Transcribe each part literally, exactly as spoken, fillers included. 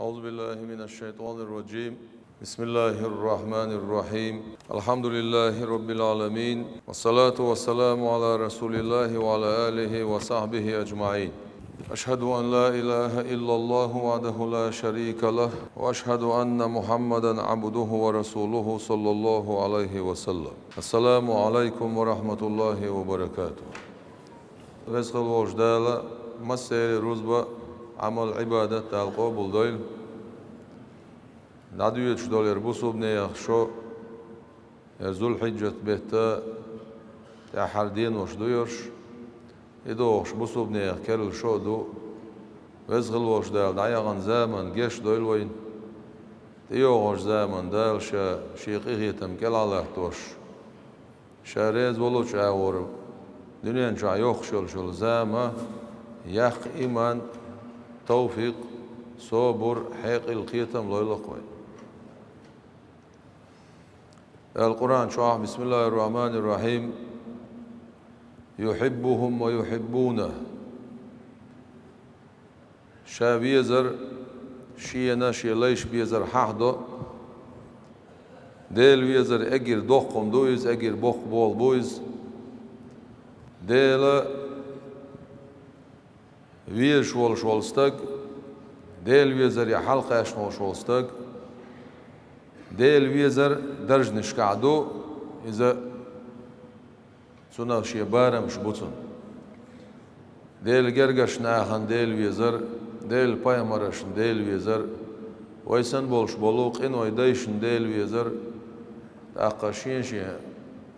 أعوذ بالله من الشيطان الرجيم. بسم الله الرحمن الرحيم. الحمد لله رب العالمين. والصلاة والسلام على رسول الله وعلى آله وصحبه أجمعين. أشهد أن لا إله إلا الله وحده لا شريك له، وأشهد أن محمدا عبده ورسوله صلى الله عليه وسلم. السلام عليكم ورحمة الله وبركاته. Веза хила волчу Дала массеран рузба, Ӏамал, Ӏибадат Дала къобалдойла. ДӀадоьдуш долу яра бусулбанех шо, яра Зулхьиджат беттан тӀаьххьара денош ду ерш. И догӀуш бусулбанех керла шо а ду. Веза хила волчу Дала дӀаяхана заман гечдойла вайна. ТӀейогӀучу заман Дала Ша Шен къинхетам кӀелхьа латтош, Ша реза волчу агӀор дуьнен чохь йоккхуш йолуш йолу зама, яккха иман, тавфикъ, собар, хьекъал, кхетам лойла-кх вайна. Дала Къуръан чохь: «Бисмиллахир-рахманир-рахим. Юхиббухум ва юхиббуна». Ша везар, Шена Шен лайш безар хьахдо. Дела везар эггара доккха хӀума ду иза, эггара боккха болу бу иза. Дела везаш волуш волу стаг, Дела везаре хьалакхаьчна волуш волу стаг, Дела везар даржнашкахь ду, иза цунах шен барамаш бу цунна. Делан гергарчу нахана Дела везар, Делан пайхамаршна Дела везар, вай санна болуш болу къинойн дайшна Дела везар, тӀаккха шен-шен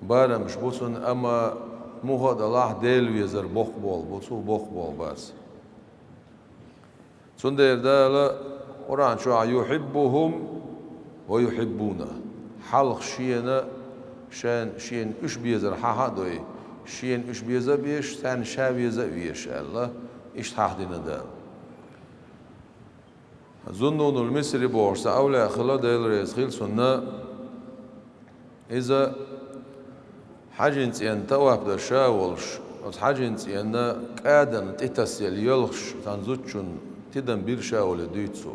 барамаш бу цунна, амма муха а далахь, Дела везар боккха болу бу, цул боккха болу бац. Цундела Дала Къуръан чохь: «Юхиббухум ва юхиббуна». Хьалха Шена, Шен, Шена уьш безар хьаха а дой, Шена уьш беза а безаш, царна Ша веза а везаш аьлла, иштта хьахдина Дала. Зуннунул Мисри бохуш цхьа овлияъ хилла, Дела реза хила цунна. Иза Хьаьжин цӀенна таваф дар ша а волуш, оцу Хьаьжин цӀенна кӀадана тӀе тасъелла ялхаш, цхьана зудчунна тидам бира ша а волий дуьйцу цо.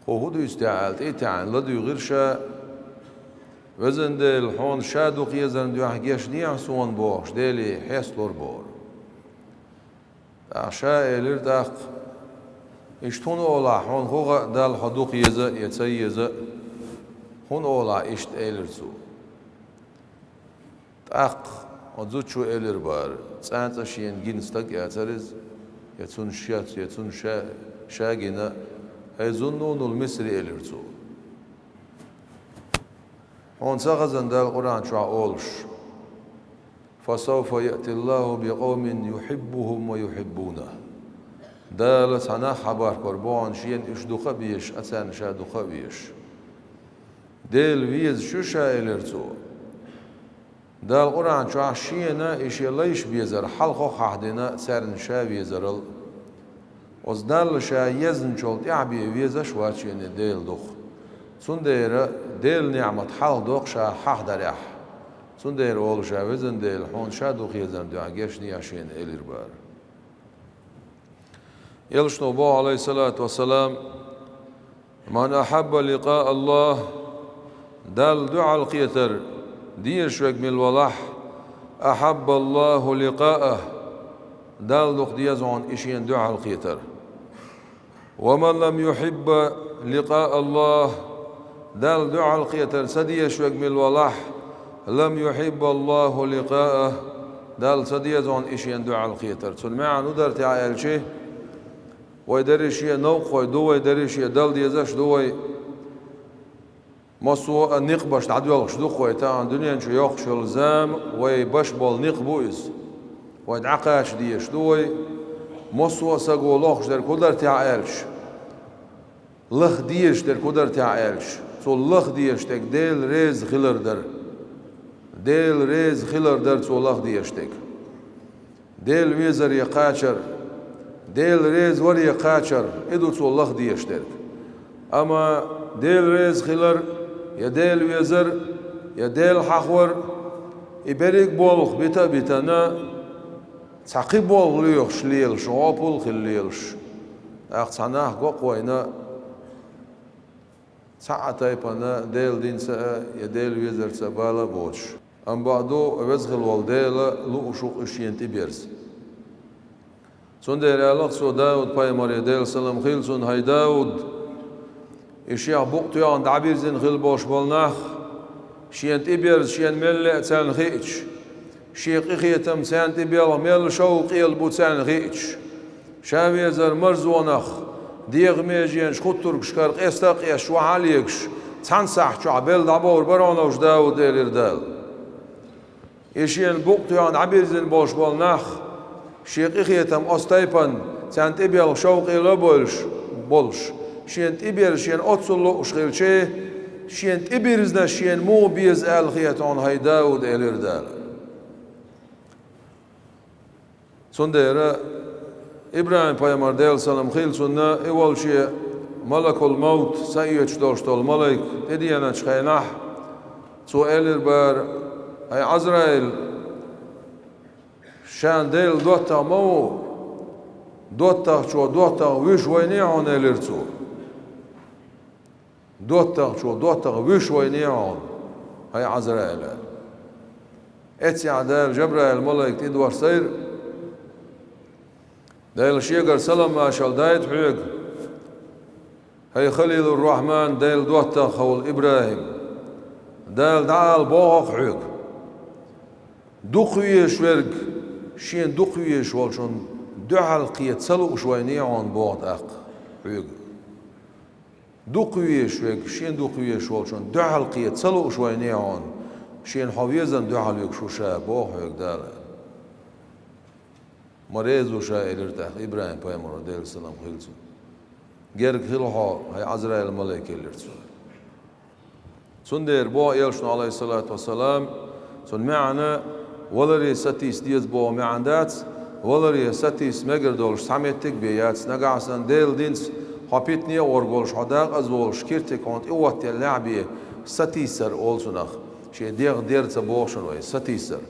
Кху хӀун дуьйцу те аьлла, тӀе а таьӀна, ладуьйгӀира ша: «Везан Дела, Хьуна Ша дукха езарна дуьхьа гечдехьа суна», — бохуш, Деле хьесталора бохура. ТӀаккха Ша элира тӀаккха: «Иштта хӀунда олахь, Хьуна хӀун хаьа, Далла Хьо дукха еза а, я ца еза а? ХӀунда олахь иштта?» — элира цо. ТӀаккха оцу зудчо элира бара, цкъа а шена гина стаг яцара иза, я цунна шец, я цунна ша, ша гина: «ХӀай Зуннунул Мисри, — элира цо, — Хьуна ца хезна Дала Къуръан чохь олуш: „Фасавфа яътиллаху бикъавмин юхиббухум ва юхиббунаху“?» Дала цхьа нах хьабахкор бу Хьуна, Шена уьш дукха а безаш, а царна Ша дукха а везаш. Дела везаш ю ша, элира цо. Дала Къуръан чохь Шена и Шен лайш безар хьалхо а хьахдина, царна Ша везарал. Оцу Далла Ша езначул тӀаьхьа бен везаш а вац шена Дела дукха. Цундела Делан неӀмат хьалха доккху ша хьахдарехь. Цундела олу ша: «Везан Дела, Хьуна Ша дукха езарна дуьхьа гечдехьа шена», — элира бара. Элчано боху, Ӏалайхиссалату вассалам: «Ман ахьабба ликъа Аллах», Далла дуьхьал кхетар дезаш верг мила валахь, «ахьабба Аллаху ликъаах», Далла дукха деза хьуна и шена дуьхьал кхетар. «Ва ман лам юхьибба ликъа Аллах», Далла дуьхьал кхетар ца дезаш верг мила валахь, «лам юхьибба Аллаху ликъаах», Далла ца деза хьуна и шена дуьхьал кхетар. Цуьнан маьӀна хӀун дара те аьлча, вай дерриш а новкъахой ду вай, дерриш а Далла дезаш ду вай. Массо а никъ беш дӀадоьлхуш ду-кх вай, тахана дуьнен чу йоккхуш йолу зама вай беш болу никъ бу иза. Вай дӀакхача дезаш ду вай. Массо а саго лохуш дерг хӀун дара те аьлча, лаха дезаш дерг хӀун дара те аьлча, цо лаха дезаш дерг Дела реза хилар дара. Дела реза хилар дара цо лаха дезаш дерг. Дела везаре кхачар, Дела реза варе кхачар, и ду цо лаха дезаш дерг. Амма Дела реза хилар, я Дела везар, я Дела хьахор, и берриг болх бита а битана, цхьа кхин болх лоьхуш лелаш, гӀопал а хила лелаш, ТӀаккха цхьа нах го-кх вайна, цхьа а тайпана Делан динца а, я Делан везарца а бала а боцуш. Амма бакъду, Веза хилла волу Дела лууш ву-кх уьш шена тӀеберза. Цундела аьлла-кх цо Дауд-пайхамаре, Делан салам хилла цунна: «ХӀай Дауд, и шех букъ тоьхна дӀабирзина хилла болуш болу нах, шена тӀеберза шена мел лаьа царна хиъча, шен къинхетам царна тӀебелха мел шовкъе бу царна хиъча, ша везар марзонах дегӀан меженаш хуттургашкара къеста а къесташ, вахьа а легаш, цхьана сахьт чохь белла дӀабовр бара хьуна уьш, Дауд», — элира Дала. И шена букъ тоьхна дӀабирзина болуш болу нах, шен къинхетам оцу тайпана царна тӀебелха шовкъе а болуш, болуш, шена тӀеберза шена оццул лууш хилча, шена тӀебирзинарш шена муха беза аьлла хета хьуна, хӀай Дауд, элира Дала. Цундела ИбрахӀим-пайхамар, Делан салам хилла цунна, и волче малакул-мовт, са оьцуш долуш долу малайк, тӀедеанчу хенахь, цо элира бара: «ХӀай Ӏазраил, шена Делан доттагӀа ма ву, доттагӀчо доттагӀа вуьйш вайне хьуна», — элира цо. «ДоттагӀчо доттагӀа вуьйш вайне хьуна, хӀай Ӏазраил», — аьлла. Эццехь Дала Жабраил малайк тӀедоссийра: «Дела шегара салам-маршалла дайта хьоьга, хӀай Халилур-Рахьман, Делан доттагӀа хьо волу ИбрахӀим. Дала дӀаала боху-кх хьоьга: дукха везаш верг шена дукха везаш волчунна дуьхьал кхета ца лууш вайне хьуна боху тӀаккха хьоьга. Дукха везаш верг шена дукха везаш волчунна дуьхьал кхета ца лууш вайне хьуна, шена хьо везарна дуьхьал вуьгуш ву ша боху хьоьга Дала». «Ма реза ву ша», — элира тӀаккха ИбрахӀим-пайхамаро, Делан салам хилла цунна. «Герга хила хьо, хӀай Ӏазраил малайк», — элира цо. Цундела боху элчано, Ӏалайхиссалату вассалам, цуьнан маьӀна валаре сатийса деза боху маьӀна дац, валаре сатийса мегар долуш цхьа меттиг а бен яц, нагахь санна Делан динца хьо питане а гӀоргволуш, хьо декъаза волуш, киртиг хьуна тӀехӀоттаеллехь бен сатийсар олу цунах, шен дегӀ дер ца боху шуна вай, сатийсар.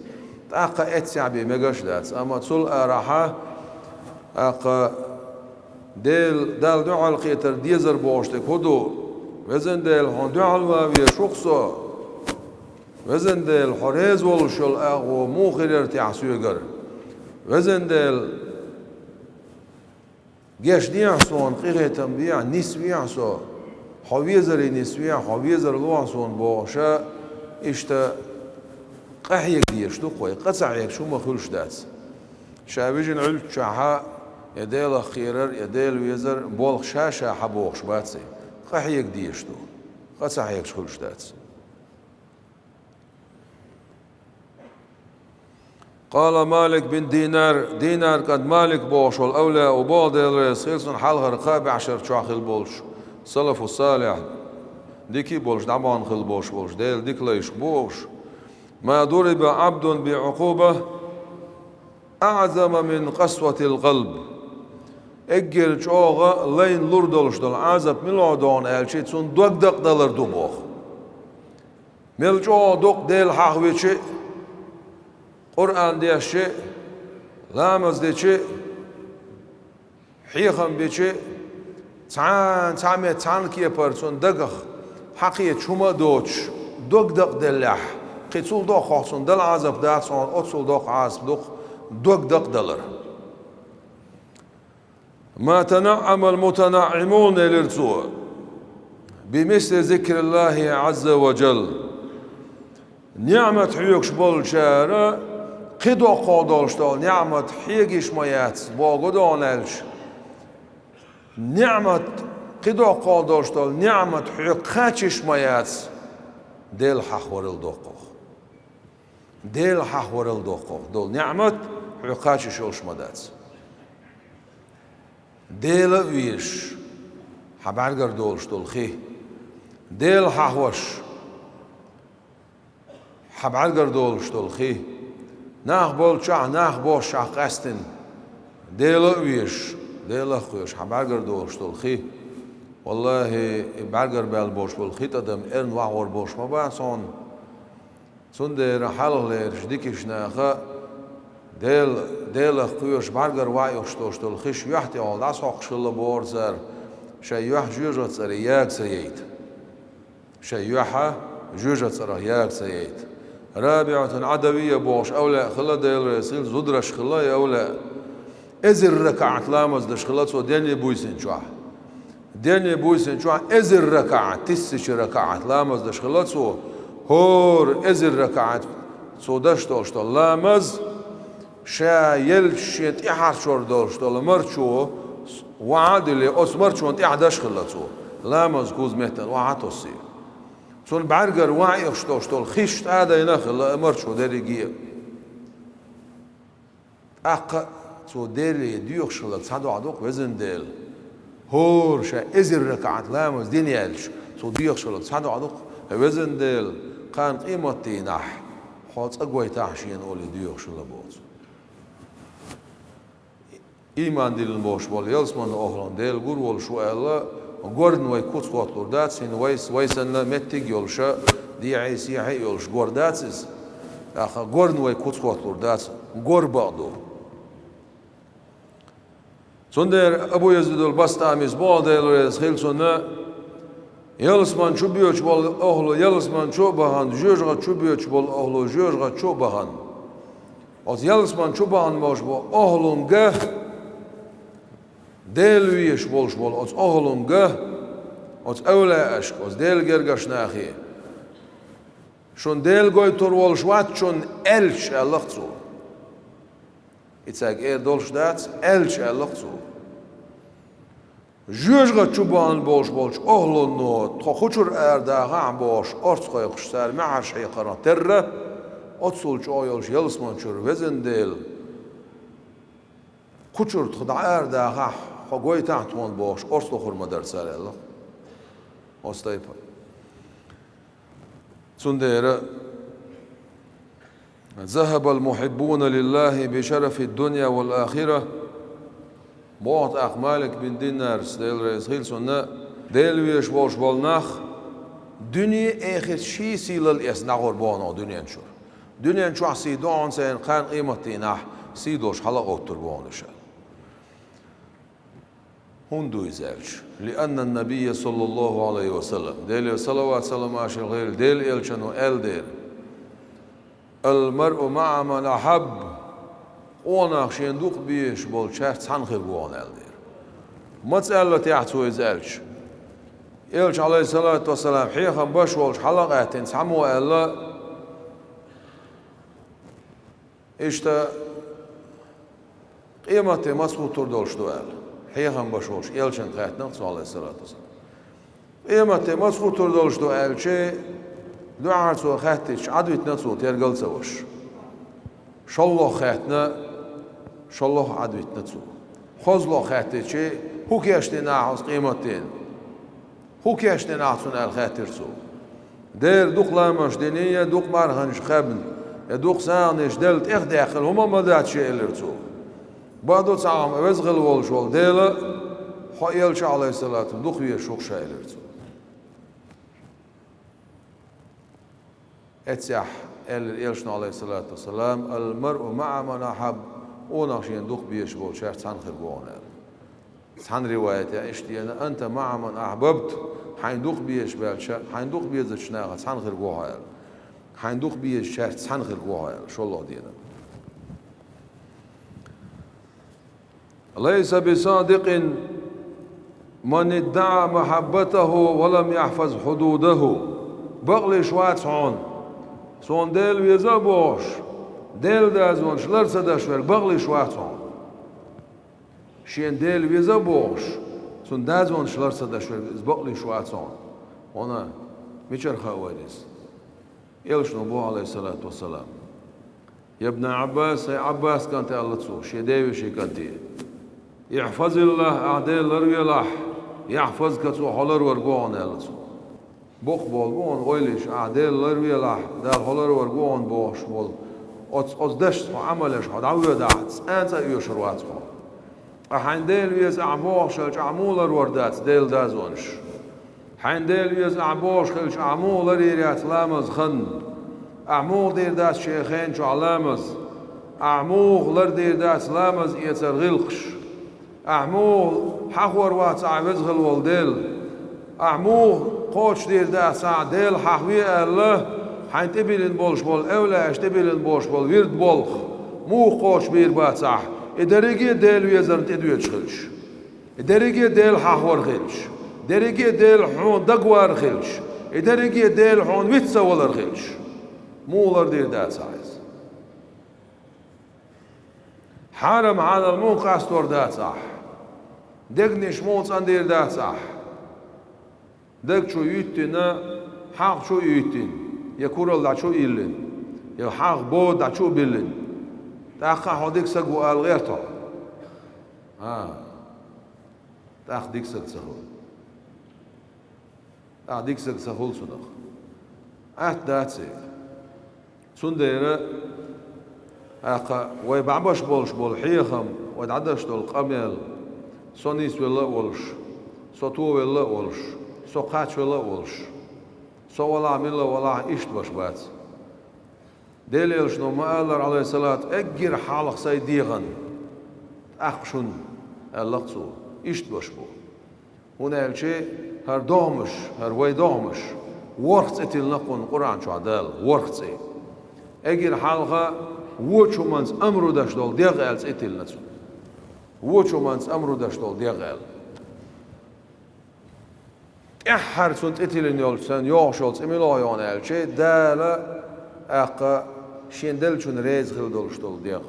ТӀаккха эццехь бен мегаш а дац, амма цул арахьа, тӀаккха Дела, Далла дуьхьал кхетар дезар бохуш дерг хӀун ду? «Везан Дела, хьуна дуьхьал ван везаш ву-кх со. Везан Дела, хьо реза волуш йолу агӀо муха хир яра техьа соьгара? Везан Дела, гечдехьа суна, къинхетам бехьа, нисвехьа со. Хьо везаре нисвехьа, хьо везар лохьа суна», — бохуш, иштта къахьега дезаш ду-кх вай, къа ца хьегаш хӀума хуьлуш дац. Ша вижина Ӏуьллуччохь я Делах кхерар, я Дела везар болх ша-ша хьан бохуш бац и. Къахьега дезаш ду. Къа ца хьегаш хуьлуш дац. Къала Малик бин Динар, Динар кӀант Малик бохуш волу авлияъ, боху, Дела реза хила цунна, хьалхара кхаа бӀешар чохь хила болчу салафу салихь, дика а болуш, дӀабахана хила болуш, болуш Делан дика лайшка бохуш: «Ма дуриба Ӏабдун би Ӏукъуба аӀзама мин къасватил къалб». Эггара чӀогӀа лайна лур долуш долу Ӏазап мила ду аьлча, цунна дог дакъадалар ду боху. Мел чӀогӀа докъ Дела хьахавича а, Къуръан дешча а, ламаз дича а, хьехам бича а, цхьана, цхьа метта, цхьана кепара цунна дагах хьакхеташ хӀума а доцуш, дог дакъаделлехь, кхин цул доккхах цунна дала Ӏазап дац хьуна, оццул доккха Ӏазап ду-кх дог дакъадалар. «Ма танаӀӀамал мутанаӀӀимун», — элира цо, «би мисли зикриллахӀи Ӏазза ва жалла». НеӀмат хьоьгуш болчара кхин доккхах долуш долу неӀмат хьегаш ма яц, боху, гуш ду аьлча. НеӀмат, кхин доккхах долуш долу неӀмат хьоьга кхачаш ма яц, Дела хьахаварал доккхах. Дела хьахаварал доккхах долу неӀмат хьоьга кхачаш йолуш ма дац. Дела а везаш, хьан бӀаьргара долуш долу хи. Дела хьахош, хьан бӀаьргара долуш долу хи. Нах болчохь, нах бошшехь къаьстина. Дела а везаш, Дела а кхоьруш, хьан бӀаьргара долуш долу хи. ВаллахӀи, и бӀаьргара баьлла болуш болу хи тӀадам эрна вахьор болуш ма бац хьуна. Цундела хьалхалераш дикачу наха Дела, Делах кхоьруш бӀаргара ваийташ долуш долу хиш юьхь тӀехула дӀасхьокхуш хилла бохура цара, шайн юьхь жоьжахатин цӀаре яга ца яйта. Шайн юьхь жоьжахатин цӀарах яга ца яйта. РабиӀатун Ӏадавия бохуш овлаъ хилла, Дела реза хила, зудараш хилла и овлаъ. Эзар ракаӀат ламаз деш хилла цо денна буьйсанна чохь. Денна буьйсанна чохь эзар ракаӀат, тиссача ракаӀат ламаз деш хилла цо, хӀора эзар ракаӀат цо деш долуш долу ламаз, ша елча шен тӀаьхьарчор долуш долу марчо вахьа а диллина, оцу марчонна тӀаьхьа деш хилла цо, ламаз кхузза меттана вахьа а тоссий. Цунна бӀаьргара ваийташ долуш долу хиш тӀе а дайна хилла и марчо дерриге а. ТӀаккха а цо Деле доьхуш хилларг цхьа догӀа ду-кх, везан Дела. ХӀора ша эзар ракаӀат ламаз дина яьлча, цо доьхуш хилларг цхьа догӀа ду-кх, везан Дела, кхана къематдийнахь хьо цӀа гойтахьа шена олий доьхуш хилла боху цо. Ийман диллина болуш болу ялсаманин охӀлунна Дела гур волуш ву аьлла, горна вай куц хӀотталур дац, хӀинца вай, вай санна меттиг а йолуш, дехьа-сехьа а йолуш гор дац иза. ТӀаккха горна вай куц хӀотталур дац, гор бакъ ду. Цундела Абу Язидул Бастамис боху, Дела реза хила цунна, ялсамани чу боьдуш болу охӀла ялсамани чу а бахана, жоьжахати чу боьдуш болу охӀла жоьжахати чу а бахана. Оцу ялсамани чу бахана болуш болу охӀлунга, Дела везаш болуш болу оцу охӀлунга, оцу овлаъашка, оцу Делан гергарчу нахе: «Шуна Дела гойтур волуш вац шуна аьлча», — аьлла-кх цо. И цаьрга эр долуш дац, аьлча аьлла-кх цо. Жоьжахати чу бахана болуш болчу охӀлунна тхо кху чуьра арадахахь бохуш, орца кхойкхуш цара маьхьарш хьекхарх терра, оццул чӀогӀа йолуш ялсамани чуьра, везан Дела, кху чуьра тхо дӀа арадахахь, хьо гойтахь тхуна бохуш, орца лохур ма дара цара аьлла. Оцу тайпа. Цундела: «Захабал мухьиббуна лиллахи би шарафи дунья вал ахира», — боху тӀаккха Малик бин Динарс, Дела реза хила цунна, Дела везаш болуш болу нах дуьне а, эхарт а шен сийлалла эцна дӀагӀур боху дуьнен чуьра. Дуьнен чохь сий ду хьуна церан, кхана къематдийнахь сий долуш хьала а гӀоттур боху уьш. ХӀунда ду иза аьлча? «Лианна набийя саллаллаху алейхи ва саллам», Деле салават-салам а шел гӀийла, Делан элчано аьлла дера: «Ал маръу маъа ман ахьабб», къонах шен дукха безаш болчаьрца цхьаьна хир бу хьуна аьлла дера. Маца аьлла техьа цо иза аьлча? Элча, алейхиссалату вассалам, хьехам баш волчу хьала а гӀаьттина, цхьаммо аьлла: «Иштта къематде маца хӀуттур долуш ду», — аьлла. Хьехам баш волчу элчанна хаьттина цо, алейхиссалату вассалам. «Къематде маца хӀуттур долуш ду?» — аьлча, дуьххьара цо хаьттича, Ӏадвитина цо, тергал а ца ваша. ШолгӀа хаьттина, шолгӀа Ӏадвитина цо. ХозлагӀа хаьттича, хӀун кечдина ахь оцу къематдийнан? ХӀун кечдина ахь цунна аьлла хаьттира цо. Дера, дукха ламазаш дина я дукха марханаш кхаьбна, я дукха сагӀанаш делла тӀехдаьккхина хӀума ма дац шен, элира цо. Бакъду цхьа хӀума, веза хила волуш волу Дела, хьо элча, алейхиссалату, дукха везаш ву-кх ша, элира цо. Эццехь аьллера элчано, алейхиссалату вассалам: «Ал маръу маъа ман ахьабб», къонах шен дукха безаш болчаьрца цхьаьна хир бу хьуна аьлла. Цхьана риваятехь иштта деана: «Анта маъа ман ахьбабт», хьайн дукха безаш баьлча, хьайн дукха безачу нахаца цхьаьна хир бу хьо аьлла. Хьайн дукха безачаьрца цхьаьна хир бу хьо аьлла, шолгӀа деана. «Лайса бисадикъин ман иддаӀа махьаббатаху ва лам яхьфаз хьудудаху». Бакълуьйш вац хьуна, суна Дела веза а бохуш, Делан дазонаш лар ца деш верг бакълуьйш вац хьуна. Шена Дела веза а бохуш, цуьнан дазонаш лар ца деш верг, иза бакълуьйш вац хьуна. Хьуна мичара хаьа вайна иза? Элчано боху, алейхиссалату вассалам: «Я бна Ӏаббас, хӀай Ӏаббас кӀант», — аьлла цо, шен девешин кӀанте: «Ихьфазиллах, ахь Дела ларвелахь, яхьфазка, цо хьо ларвар ву хьуна», — аьлла цо. Боккха болу бу хьуна, ойла йича, ахь Дела ларвелахь, Дала хьо ларвар ву хьуна бохуш болу оцу, оцу дашца хьо Ӏамал еш хьо дӀавоьдахь, цкъа а оьшур вац хьо. Ткъа хьайн Дела веза ахь бохуш хилча, ахь муха ларвар дац Делан дазонаш? Хьайн Дела веза ахь бохуш хилча, ахь муха ларйийр яц ламаз хан? Ахь муха дийр дац шен хен чохь ламаз? Ахь муха лардийр дац ламаз эцар гӀиллакхаш? Ахь муха хьахор вац ахь веза хила волу Дела? Ахь муха кхочушдийр дац ахь Дела хьахве аьлла, хьайна тӀебиллина болуш болу эвлаяаша тӀебиллина болуш болу вирд болх? Муха кхочушбийр бац ахь, и дерриге а Дела везарна тӀедоьдуш хилча? И дерриге а Дела хьахор хилча? Дерриге а Дела хьуна дагавар хилча? И дерриге а Дела хьуна виц ца валар хилча? Муха лардийр дац ахь иза? Хьарам хьанал муха къастор дац ахь? Дегнаш муха цӀандийр дац ахь? Даг чу юьттина, хьагӀ чу а юьттина, я куралла дӀа чу а йиллина, я хьагӀ бода дӀа чу а биллина, тӀаккха а хьо дика саг ву ала гӀерта хьо? А, тӀаккха дика саг ца хуьлу. ТӀаккха дика саг ца хуьлу цунах. Атта дац и. Цундела, тӀаккха вай бӀабаш болуш болу хьехам, вай дӀадаш долу къамел, со нисвелла а волуш, со товелла а волуш, со кхачвелла а волуш, со валахь милла валахь иштта баш бац. Делан элчано ма-аллара, Ӏалайхиссалату, эггира хьалха сайн дегӀан, тӀаккха шун, аьлла-кх цо, иштта баш бу. ХӀунда аьлча хӀара догӀмаш, хӀара вай догӀмаш, ворхӀ цӀе тиллина кхунна Къуръан чохь Дала, ворхӀ цӀе. Эггира хьалха вочу хӀуманца омра деш долу дегӀ аьлла цӀе тиллина цунна. Вочу хӀуманца омра деш долу дегӀ аьлла. ТӀаьххьара цунна тӀетиллина йолчу, царна йогӀуш йолу цӀе мила йогӀу аьлча, Дала, тӀаккха, шен деллачунна реза хила долуш долу дегӀ.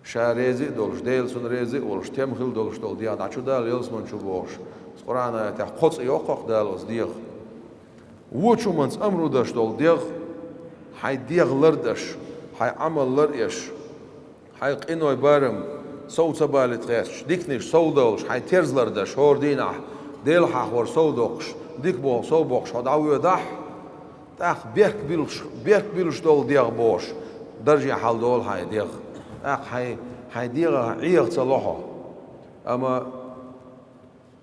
Ша реза а долуш, Дела цунна реза а волуш, тем хила долуш долу дегӀ дӀа чу дала ялсамани чу бохуш, Къуръан аятехь кхо цӀе йоккху-кх Дала оцу дегӀан. Вочу хӀуманца омра деш долу дегӀ, хьайн дегӀ лардеш, хьайн Ӏамал лар а еш, хьайн къиной барам сов ца балийта гӀерташ, диканаш сов долуш, хьайн терза лардеш, хӀора дийнахь Дела хьахор сов доккхуш, дика боху сов боккхуш хьо дӀавоьдахь, тӀаккха берк билуш, берк билуш долу дегӀ бохуш, дарже хьалдолу хьайн дегӀ. ТӀаккха хьайн, хьайн дегӀах Ӏеха ца ло хьо. Амма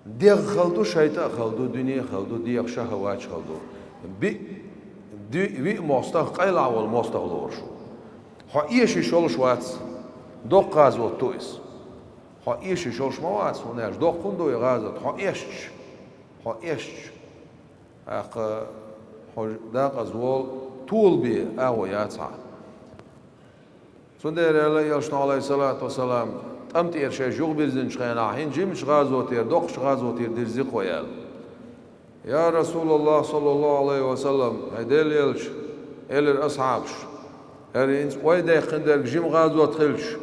дегӀ хала ду, шайтӀа а хала ду, дуьне а хала ду, дегӀан шахӀаваташ хала ду. Биъ, дуьй, виъ мостагӀа къайлахь волу мостагӀа лоруш ву. Хьо эшийш йолуш вац, доккха гӀазот ду иза. Хьо эшийш йолуш ма вац, хӀунда аьлча доккха хӀунда ду и гӀазот, хьо эшча, хьо эшча. ТӀаккха хьо декъаза волу, толабе агӀо яц хьан. Цундела аьлла элчано, Ӏалайхиссалату вассалам, тӀам тӀера шаьш юхабирзинчу хенахь, хӀинца жимачу гӀазотера, доккхачу гӀазотера дирзи-кх вай аьлла. Я РасулаллахӀ, саллаллахӀу Ӏалайхи ва саллам, хӀай Делан элча, элира асхьабаш, хӀара хӀинца вай даьккхина дерг жима гӀазот хилча,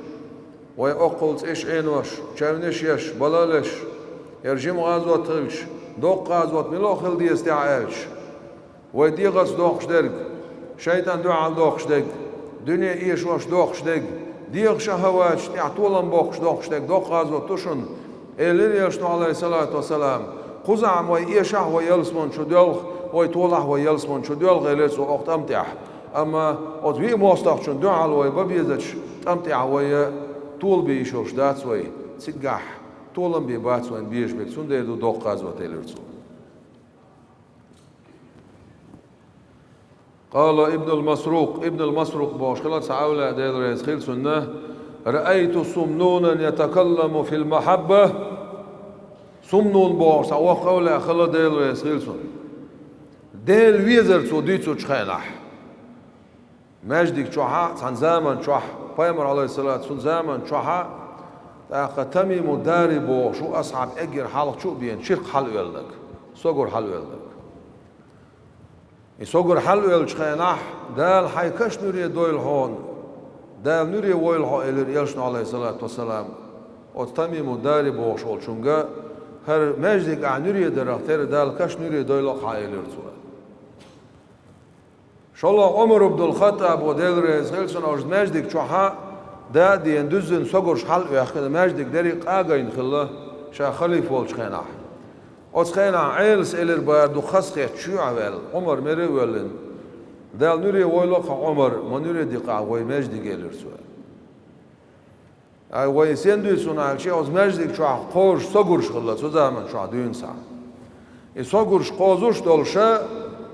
вай оккхул цӀеш Ӏенош, чевнаш еш, балалеш, хӀара жима гӀазот хилча, доккха гӀазот мила хила деза тӀехь аьлча? Вай дегӀаца доккхуш дерг, шайтӀан дуьхьал доккхуш дерг, дуьне эшош доккхуш дерг, дегӀан шахӀаваташ тӀехь толам боккхуш доккхуш дерг доккха гӀазот ду шуна, элира элчано, Ӏалайхиссалату вассалам. Кхузахь вай эшахь вай ялсамани чу доьлху, вай толахь вай ялсамани чу доьлху, элира цо окху тӀам тӀехь. Амма оцу виъ мостагӀчун дуьхьал вай бан безачу тӀам тӀехь вай толабе йиш йолуш дац вай, цигахь толам бен бац вайна безаш берг, цундела ду доккха гӀазот, элира цо. Къала Ибнул Масрукъ, Ибнул Масрукъ бохуш хилла цхьа эвлаяъ, Дела реза хила цунна: «Раайту сумнунан ятакалламу фил махьабба». Сумнун бохуш цхьа воккха эвлаяъ хилла, Дела реза хила цунна. Дела везар цо дуьйцучу хенахь, маьждиг чохьа, цхьана заман чохь, пайхамар, Ӏалайхиссалату, цуьнан заман чохьа, тӀаккха Тамиму Дари бохуш ву асхьаб, эггара хьалха чу а бена, чиркх хьалаоьлларг, согур хьалаоьлларг. И согур хьалаоьллучу хенахь: «Дала хьайн каш нуьре дойла хьуна, Дала нуьре войла хьо», — элира элчано, Ӏалайхиссалату вассалам, оцу Тамиму Дари бохуш волчуьнга. «ХӀара маьждиг ахь нуьре дарах тера Дала каш нуьре дойла-кх хьан», — элира цо. ШолгӀа Ӏумар ибнул Хаттаб, Дела реза хила цунна, оцу маьждиг чохьа да а деана, дуьззина согурш хьалаоьхкина, маьждиг дерриг а къагийна хилла, ша халифа волчу хенахь. Оцу хенахь Ӏелас элира бара дукха хазахетта чоьхьа ваьлла, Ӏумар мара а воьллина: «Дала нуьре войла-кх хьо, Ӏумар, ма нуьре дикъахь вай маьждиг», — элира цо. Ай, вай сен дуьйцу хӀуна аьлча, оцу маьждиг чохь кхозуш согурш хилла цу заман чохь дуьйна схьа. И согурш кхозуш долуша,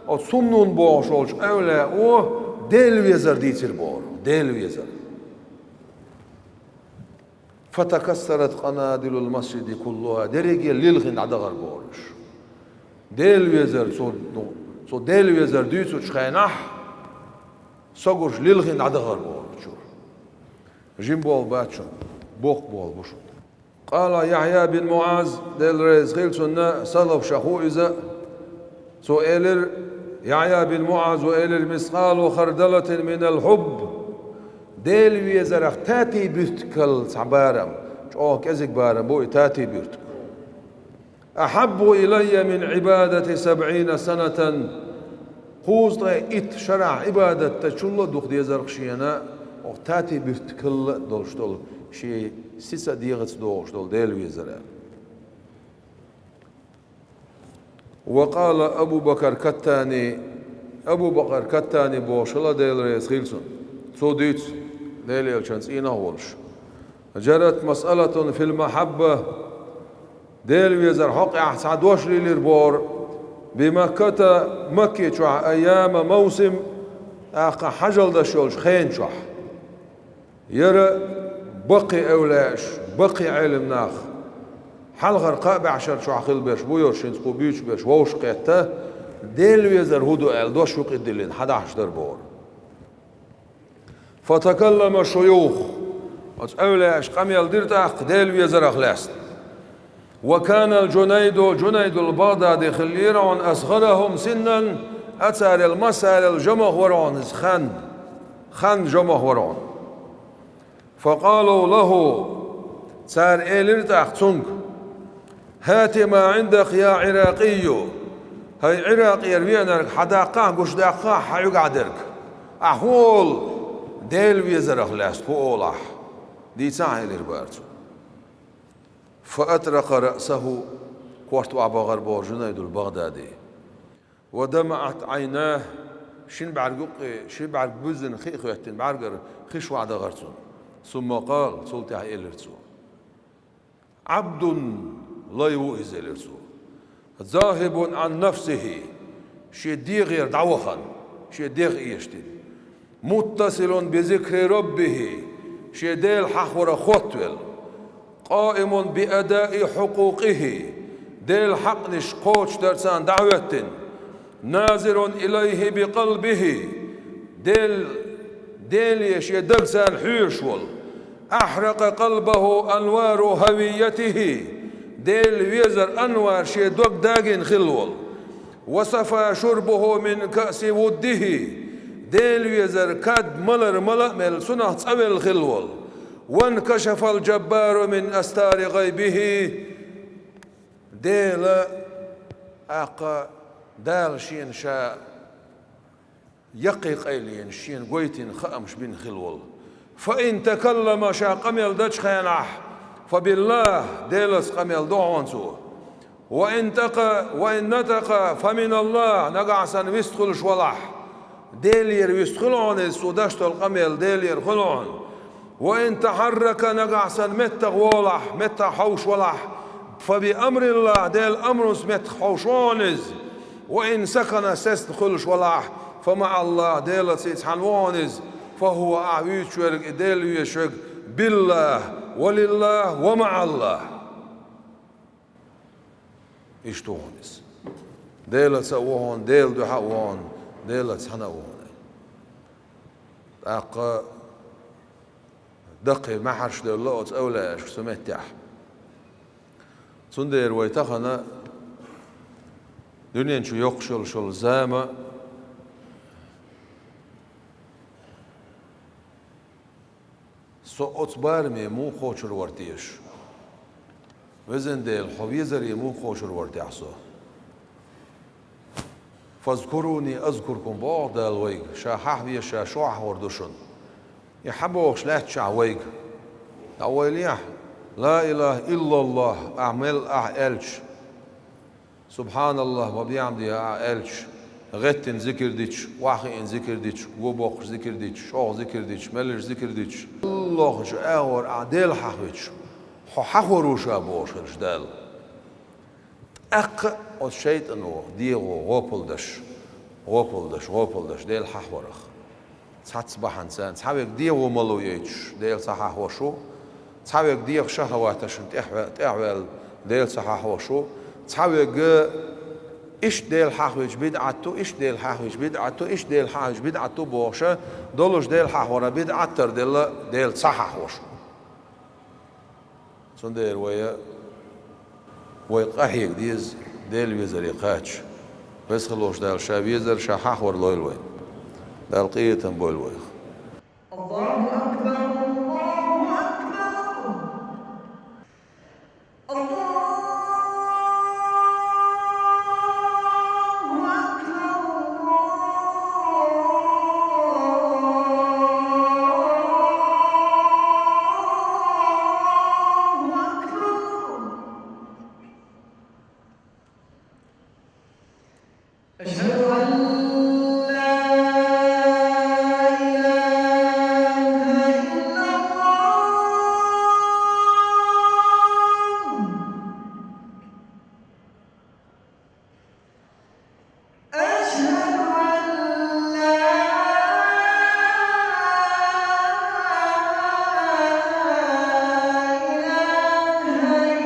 оцу Сумнун бохуш волчу эвлаяо Дела везар дийцира бохура. Дела везар. «فتكسرت قنادل المسجد كلها», дерриге лилхина дӀадахар бохуш. Дела везар, цо, цо Дела везар дуьйцучу хенахь, согуш лилхина дӀадахар бохучура. Жима болу бац шуна, боккха болу бу шуна. قال يحيى بن معاذ, Дела реза хила цунна, салаф шаху иза, цо элира, Яхья бин МуӀаза элира: «مثقال خردلة من الحب». Дела везарах татий буьртигал цхьа барам, чӀогӀа кӀезиг барам бу и татий буьртиг. «أحب إلي من عبادة سبعين سنة». Кхузткъе итт шарахь Ӏибадат дечул а дукха дезарх шена, оха татий буьртигал а долуш долу, шен сица дегӀаца догӀуш долу Дела везар аьлла. «وقال أبو بكر الكتاني», Абу Бакар Каттани бохуш хилла, Дела реза хила цунна. Цо дуьйцу, Делан элчан цӀийнах а волуш: «جرت مسألة في المحبة». Дела везар хьокъехь цхьа дош лелира бохура, «بمكة», Макке чохь, «أيام موسم», тӀаккха хьажал даш йолчу хенан чохь. Яра баккхий эвлаяаш, баккхий Ӏелам нах, хьалхара кхаа бӀешар чохь хилла берш бу йош, хӀинца кху буьйцуш берш вовшах кхетта, Дела везар хӀун ду аьлла, дош юкъа диллина, хьадахьаш дара бохура. «فتكلم الشيوخ». Оцу эвлаяаша къамел дира тӀаккха Дела везарах лаьцна. «وكان الجنيد», Джунайдул БагӀдади хиллера хьуна, «أصغرهم سنا», царел массарел жамах вара хьуна иза, хан, хан жамах вара хьуна. «فقالوا له», цара элира тӀаккха цуьнга: «هات ما عندك يا عراقي». ХӀай Ӏиракъера веанарг, хьан даккхахь, гуш даккхахь хьан уьгахь дерг. Ахь хӀун олу, Дела везарах лаьцна хӀун олу ахь? Дийцахь, элира бара цо. «فأطرق رأسه», корта охьабахара боху Джунайдул БагӀдади. «ودمعت عيناه», шина бӀаьрг юккъе, ши бӀаьрг буьззина хи а хӀоьттина, бӀаьргара хиш охьадахара цунна. «ثم قال», цул тӀаьхьа элира цо: «عبد», лай ву иза, элира цо. «ذاهب عن نفسه», шен дегӀера дӀавахана, шен дегӀ эшадина. «متصل بذكر ربه», шен Дела хьахорах хоттавелла. «قائم بأداء حقوقه», Делан хьакънаш кхочушдар царна дӀахӀоьттина. «ناظر إليه بقلبه», Дел-, Деле шен даг царна хьоьжуш волу. «أحرق قلبه أنوار هويته», Дела везар анвар шен дог дагийна хилла волу. «وصفى شربه من كأس وده», Дела везар кад малар мала а мелла, цунах цӀа велла хилла волу. «وانكشف الجبار من أستار غيبه», Дела, тӀаккха Дала шена ша яккхий къайленаш, шена гойтина хаамаш бина хилла волу. «فإن تكلم», ша къамел дечу хенахь, «فبالله», Делаца къамел до хьуна цо. «وإن تق-, وإن نطق فمن الله», нагахь санна вист хуьлуш валахь, Делера вист хуьлу хьуна иза, цо деш долу къамел Делера хуьлу хьуна. «وإن تحرك», нагахь санна меттах волахь, меттах хьовш валахь, «فبأمر الله», Делан амрунца меттах хьовш ву хьуна иза. «وإن سكن», сецна хуьлуш валахь, «فمع الله», Делаца и цхьаьна ву хьуна иза. «فهو», ахь вуьйцуш верг, и Дела везаш верг, «بالله ولله ومع الله». Иштта ву хьуна иза. Делаца а ву хьуна, Делан дуьхьа а ву хьуна, Делаца цхьаьна а ву хьуна. ТӀаккха даккхий маьхьарш девлла оцу эвлаяашка цу меттехь. Цундела вай тахана дуьнен чу йоккхуш йолуш йолу зама, со оцу бараме муха кхочур вара теша? Везан Дела, хьо везаре муха кхочур вара техьа со? «فاذكروني أذكركم», боху Дала вайга, ша хьахаве, ша шу хьахор ду шуна. И хьан бохуш лаьттачохь вайга? ДӀавайлехьа: «لا إله إلا الله», ахь мел ахь аьлча, «سبحان الله وبحمده», ахь аьлча, гӀеттина зикр дича, охьахиъна зикр дича, го боккхуш зикр дича, шолгӀа зикр дича, меллаша зикр дича, лохучу агӀор ахь Дела хьахвича, хьо хьахор ву ша бохуш хилча Дала. ТӀаккха оцу шайтӀано, дегӀо гӀопал даш, гӀопал даш, гӀопал даш, Дела хьахварах. Цхьацца бахьанца, цхьа верг дегӀо мало йойтуш, Дела ца хьахош ву, цхьа верг дегӀа шахӀаваташна тӀехве-, тӀехваьлла, Дела ца хьахош ву, цхьа верг иштта Дела хьахавича бидӀат ду, иштта Дела хьахавича бидӀат ду, иштта Дела хьахавича бидӀат ду бохуш, долуш Дела хьахоран бидӀат тардела, Дела ца хьахош ву. Цундела вай, вай къахьега деза Делан везаре кхача. Веза хилла волчу Дала Ша везар, Ша хьахор лойла вайна. Дала къинхетам бойла вайх. الله أكبر، الله أكبر، الله أكبر، الله أكبر. أشهد أن لا إله إلا الله. أشهد أن لا إله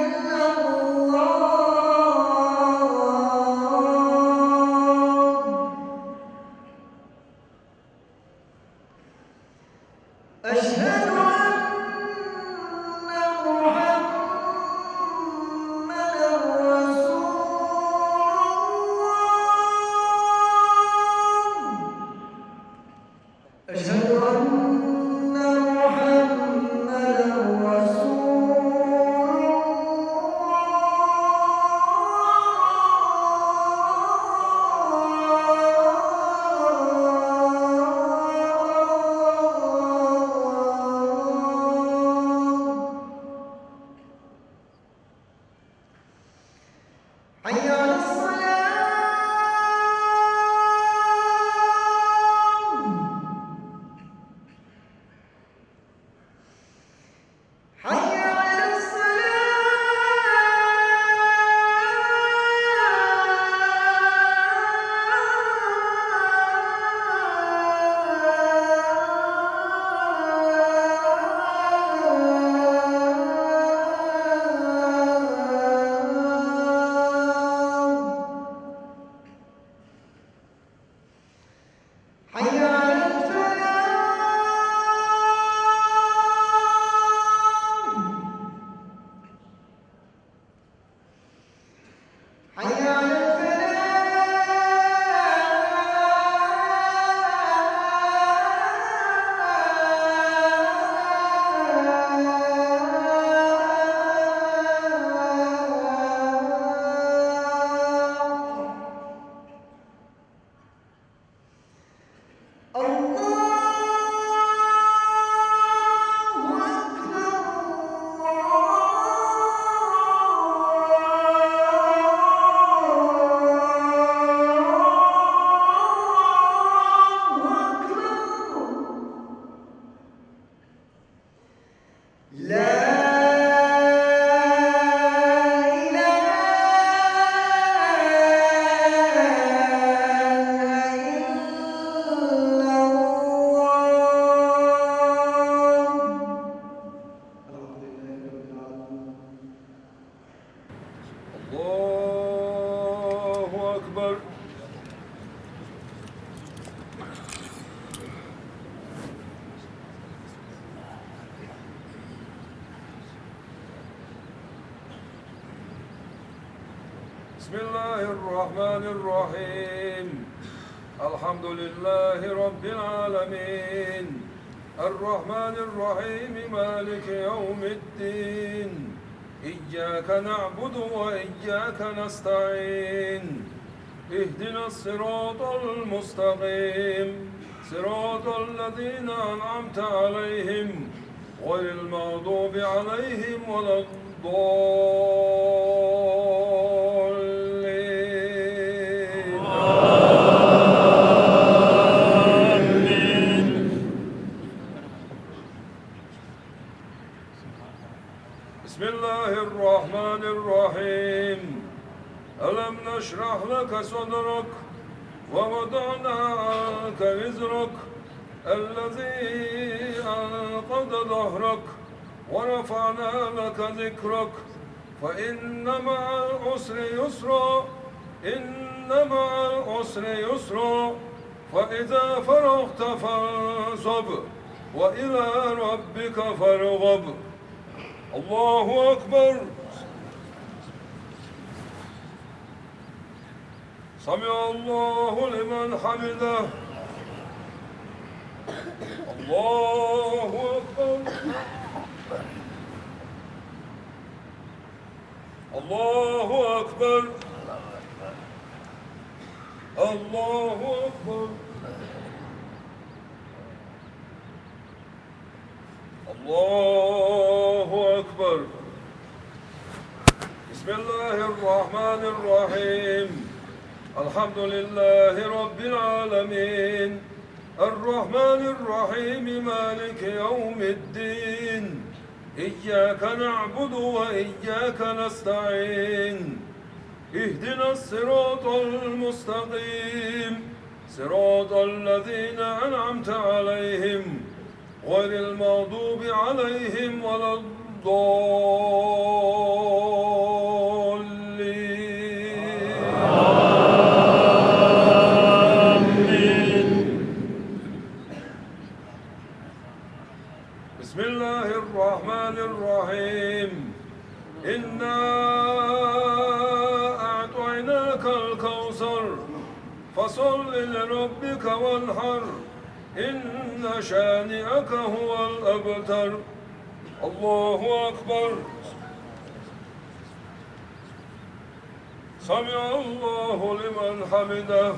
إلا الله. أشهد أن محمدا رسول الله. أشهد أن محمدا رسول الله. حي على الصلاة. حي على الصلاة. حي على الفلاح. حي على الفلاح. الله أكبر، الله أكبر. لا إله إلا الله. الحمد لله رب العالمين. الله أكبر. بسم الله الرحمن الرحيم. الحمد لله رب العالمين. الرحمن الرحيم. مالك يوم الدين. إياك نعبد وإياك نستعين. اهدنا الصراط المستقيم. صراط الذين أنعمت عليهم غير المغضوب عليهم ولا الضالين. آمين. بسم الله الرحمن الرحيم. ألم نشرح لك صدرك ووضعنا عنك وزرك الذي أنقض ظهرك ورفعنا لك ذكرك فإن مع العسر يسرا، إن مع العسر يسرا، فإذا فرغت فانصب وإلى ربك فارغب. الله أكبر. سمع الله لمن حمده. الله أكبر. الله أكبر. الله أكبر. الله أكبر. بسم الله الرحمن الرحيم. الحمد لله رب العالمين. الرحمن الرحيم. مالك يوم الدين. إياك نعبد وإياك نستعين. اهدنا الصراط المستقيم. صراط الذين أنعمت عليهم غير المغضوب عليهم ولا الضالين. آمين. بسم الله الرحمن الرحيم. إنا أعطيناك الكوثر. فصل لربك وانحر. إن شانئك هو الأبتر. الله أكبر. سمع الله لمن حمده.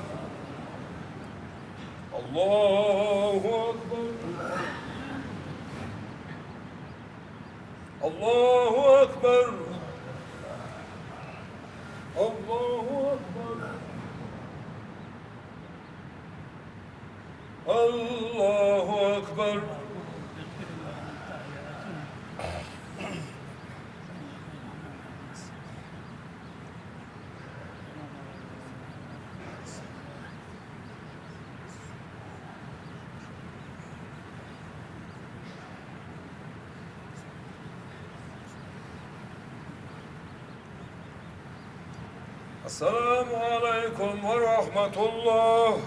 الله أكبر. الله أكبر. الله أكبر. الله أكبر. السلام عليكم ورحمة الله.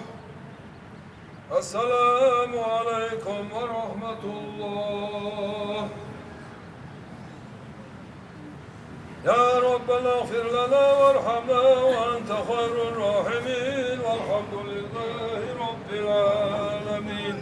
السلام عليكم ورحمة الله. يا ربنا اغفر لنا وارحمنا وأنت خير الراحمين، والحمد لله رب العالمين.